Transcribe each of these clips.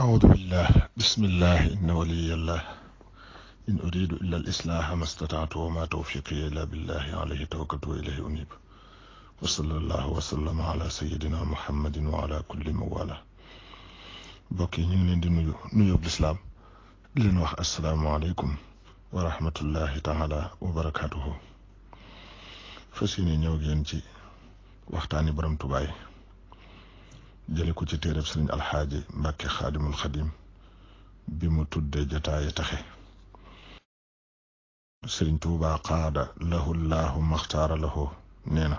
أعوذ بالله بسم الله إن ولي الله إن أريد إلا الإصلاح ما استطعت وما توفيقي إلا بالله عليه توكلت وإليه أنيب وصلى الله وسلم على سيدنا محمد وعلى كل موالاه بوكي ñu ngi leen di nuyu l'islam di leen wax assalaamu alaykum wa rahmatullahi taala wa barakatuhu fas yéene ñëw ngeen ci waxtaani borom tubaay jële ko ci téereb sëriñ alxaaji Mbàkke xaadimul xadim bi mu tudde jataaye taxe sëriñ Tuubaa qaada lahu llahu maxtaara lahu nee na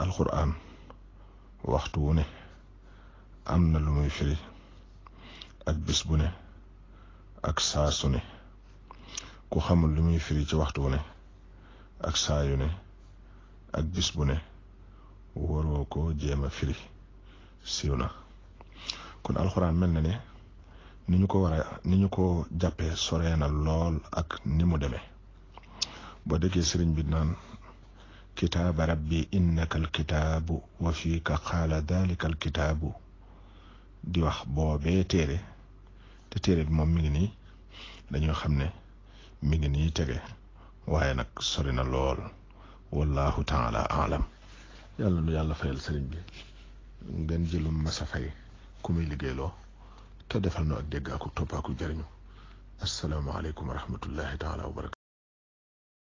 alquran waxtu wu ne am na lu muy firi ak bis bu ne ak saa su ne ku xamul lu muy firi ci waxtu wu ne ak saa yu ne ak bis bu ne waroo ko jéema firi siiw na kon alxuraan mel na ne ni ñu ko jàppee soree na lool ak ni mu demee boo déggee sëriñ bi naan kitaaba rabbi innaka alkitaabu wa fiika qaala dalika alkitaabu di wax boobee téere te téere bi moom mi ngi nii dañoo xam ne mi ngi nii tege waaye nag sori na lool wallahu taala alam yàlla nu yàlla fayal sëriñ bi ngeen jëlum masa fay ku muy liggéeyloo te defal nu ak dégg ak topp ak jariñu assalaamu aleykum wa rahmatullahi taala wa barakatu